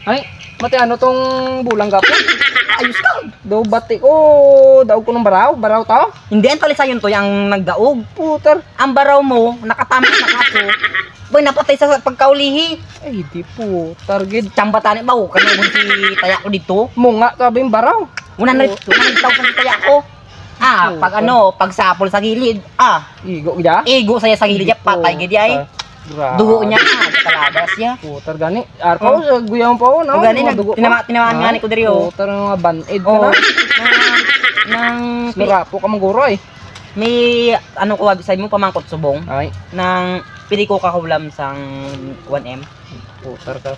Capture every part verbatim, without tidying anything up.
Ay, mati ano tong bulang gapon? Ayos ka. Daw bati ko, daog ko nang baraw, baraw to? Hindi, an talisayon to yang nagdaog. Puter. Ang baraw mo, nakatama sa kaso. Boy, napatay sa pagkaulihi. Ay, di puter, gid. Tambatan ni baw, kano si taya ko dito. Munga to, abing baraw. One hundred, one hundred thousand si taya ko. Ah, pag ano, pag sapol sa gilid. Ah. Igo ya? Igo saya sa gilid ya, patay gid ya, eh. Dugo niya, ah, kalabas ya. Puter gani. Arko, sa guyang po, no? Gani, tinama-, tinamaan nga ni ko diri, oh. Puter, nga ban-id ka na. Nang, nang, surapo ka mangguro, eh. May, ano ko, abi sa mo, pamangkot subong. Ay. Nang, pili ko kahulam sang one M. Puter ka.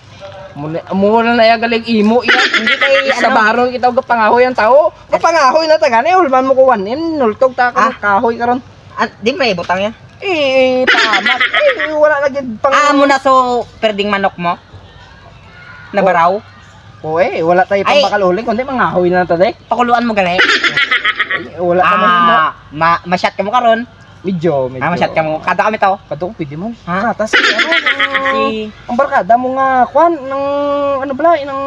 Muna, muna na ya galing imo, iya. Hindi kay, ano, sa baron kita gapangahoy ang tao. Gapangahoy na ta gani, ulman mo ko one M, nultog ta kahoy karon. Ah, di may butang ya? Eh, tama. Eh, wala lagi pang- Ah, muna so, perding manok mo? Nabaraw? O, eh, wala tayo pang bakal uling, kundi mangahoy na ta, de. Pakuluan mo gali. Eh, wala ta. Ah, ma-, masyat ka mo karon. Medyo, medyo. Ah, masyat ka mo. Kada kami to. Kada ko pwede man. Ha? Kata si, ano, si, ang barkada mo nga, kwan, nang, ano bala, nang,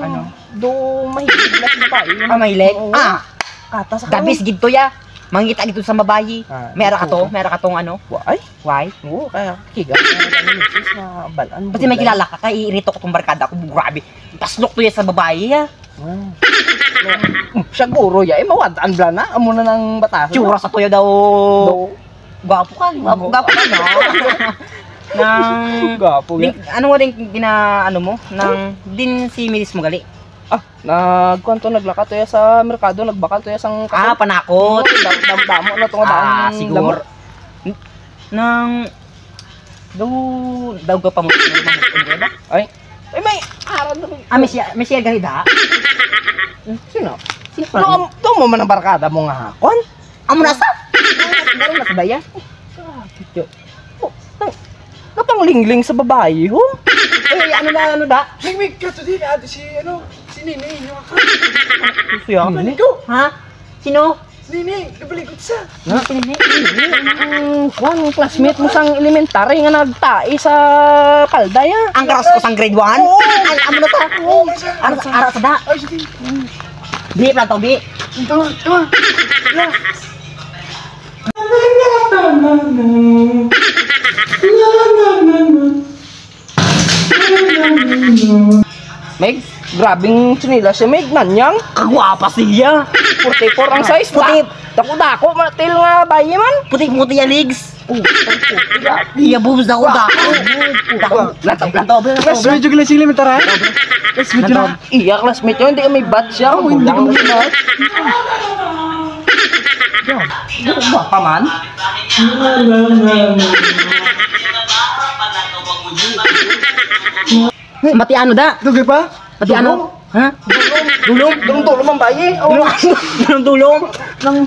ano? Do mahilig bala sa babae. Ah, mahilig? Oo. Ah. Kata sa. Dabis gid to ya. Mangita gid to sa babae. Ah, may ara ka to, may ara ka tong ano. Why? Why? Oo, kaya kiga na lang yung sis na balaan. Pati may kilala ka, kay irito ko tong barkada ko, grabe. Paslok to ya sa babae ya. Ah. Siguro ya, eh, mawadaan bala na, amo na nang batas. Tsura sa tuya daw. Daw. Gwapo ka, gwapo, gwapo ka, no? Nang, gwapo, din, ya. Ano nga din gina-, ano mo? Nang, din si misis mo gali? Ah, nagkuan to, naglaka to ya sa merkado, nagbakal to ya sang kape. Ah, panakot. Dam-, dam-, damo na to nga daan. Ah, siguro. Nang, daw, daw ka pamut-, pamut-, ba? Ay. Ay, may, aran na. Ah, may siya, may siya gali da? Sino? Sino? No, am-, to mo man ang barkada mo nga, kwan? Amo na sa? Meron na sa daya? Ah, gitu. Oh, nang, napanglingling sa babae, ho? Eh, ano na, ano da? Migmig ka to din, ah, si, ano, si Nini, yung ako. Siya? Nini? Ha? Sino? Nini, nabaligot sa. Na? Sino, Nini? Nini, ang, kwan, classmate mo sang elementary nga nagtai sa palda ya. Ang karas ko sang grade one? Oo. Ay, amo na sa. Oo, sa. Ara, ara sa da. Ay, sige. Bi, plato, bi. Ito, ito. Meg, grabing tsinelas ya, Meg, nanyang? Kagwapa siya. Forty-four ang size, puti. Dako-dako, matil nga bayi man. Puti-puti ya legs. Oh, iya, boobs, dako-dako. Dako. Lantaw, lantaw, lantaw. Classmate yung gila sila, may tara. Classmate yung. Iya, classmate yun, hindi kami batch ya. Oh, hindi kami batch. Paman? Mati ano da? Dugay pa? Mati ano? Ha? Dulom. Dulom, dulom ang bayi. Oh. Dulom, dulom, dulom. Nang,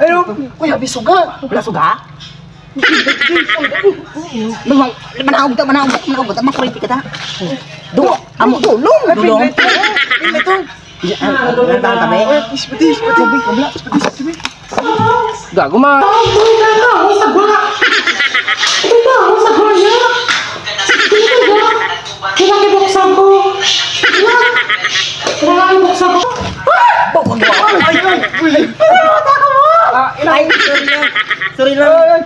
ano? Kuya, bisuga. Wala suga? Manawag ta, manawag ta, manawag ta, makulit ka ta. Do, amo. Dulom. Dulom. Gago ma. Ay, sorry lang. Sorry lang.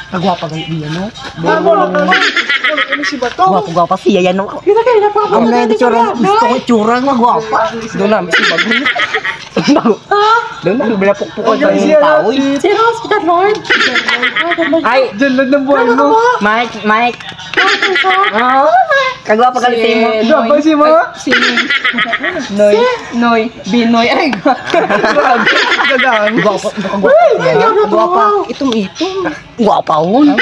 Kagwapa gali iya, no? Amo na, amo na. Amo na, amo na si Bato. Gwapa, gwapa siya yan, no? Kita kayo na pa. Amo na yung tsura, gusto ko tsura nga gwapa. Doon na, si Bago. Bago. Ha? Doon na, bila pukpukan tayo ng tao, eh. Sino? Si Lord. Ay, diyan lang ng buhay mo. Mike, Mike. Ah, kagwapa gali si mo. Gwapa si mo? Si Noy, Noy, Binoy. Ay, grabe. Gagang. Gwapa, gwapa. Uy, gwapa. Itom-itom. Gwapa, un.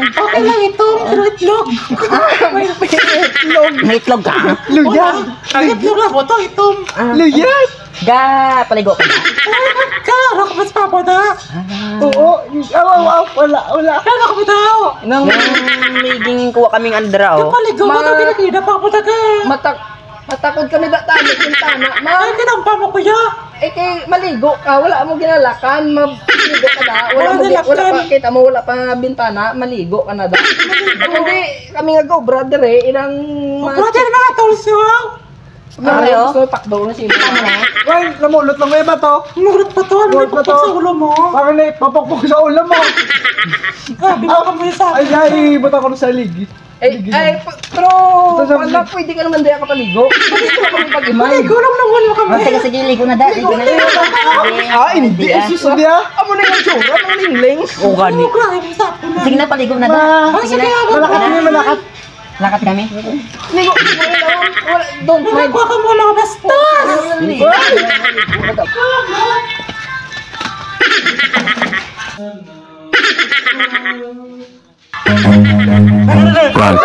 Okay lang itom, pero itlog. May itlog. May itlog ka? Luyag. Itlog na boto, itom. Luyag. Ga, paligo ka na? Ga, ano ka mas papada? Oo. Awa, awa, wala, wala. Ano ka ba daw? Nang, nang miging kuwa kaming andra, oh. Paligo ka, paligo ka. Matak-, matakod kami da tali bintana, ma. Ay, kinampa mo, kuya. Eh, kay maligo ka, wala mo ginalakan, maligo ka da. Wala mo gi-, wala pa, kita mo, wala pa bintana, maligo ka na da. Maligo. Hindi, Mga go, brother eh, ilang... Brother, mga tolls, oh. Ano, ano? Gusto takbo na siya. Tama na. Ay, namulot lang kayo ba to? Namulot pa to? Ano? Namulot pa to? Sa ulo mo. Parang na, papakpok sa ulo mo. Grabe, baka mo yung sa... Ay, ay, ba't ako nasalig? Eh, eh, p-, pero, ito sa wala, pwede ka naman di kapaligo. Pwede ka naman pag-imay. Paligo lang naman kami. Ah, sige, sige, ligo na, da. Ligo na. Ah, hindi. Hindi, ah. Sus, hindi, ah. Amo na yung tsura, ang lingling. O, gani. Sige na, paligo na, da. Ma-, sige na. Malakat kami, malakat. Lakat kami. Ligo, wala, wala, don't mind. Wala, kuha ka muna, bastos! Run.